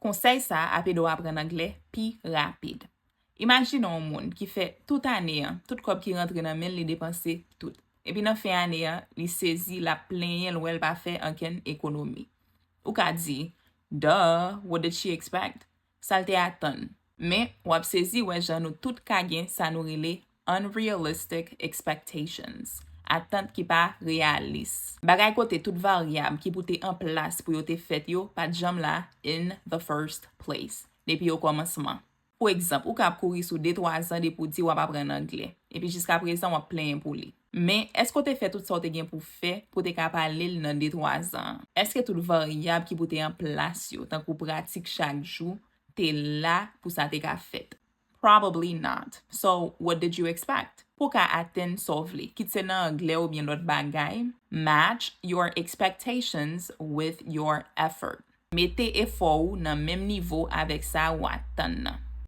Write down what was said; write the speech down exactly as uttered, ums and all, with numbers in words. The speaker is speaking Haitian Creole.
Konsèy sa a ap ede w aprann anglè pi rapid. Imajine yon moun ki fè tout ane an, tout kòb ki rantre nan men l, li depanse tout. Epi nan fen ane an, li sezi, l ap plenyen, l wè l pa fè ankenn ekonomi. Ou ka di, "Duh, what did she expect?" Sa l te atann. Men, w ap sezi wè jan nou tout ka gen sa nou rele unrealistic expectations, atant ki pa reyalis. Bagay kote tout varyab ki pou te an plas pou yo te fèt yo pa t janm la in the first place, depi okòmansman. Pou egzanp, ou ka ap kouri sou de twa zan depi w di w ap aprann anglè, epi jiskaprezan w ap plenyen pou li. Men, èske w te fè tout sa w te gen pou w fè pou w te ka pale l nan de twa zan an? Èske tout varyab ki pou te an plas yo, tankou pratik chak jou, te la pou sa te ka fèt? Probably not. So, what did you expect? Pou w ka atenn sa w vle, kit se nan anglè oubyen lòt bagay, match your expectations with your effort. Mete efò w nan menm nivo avèk sa ou atann nan.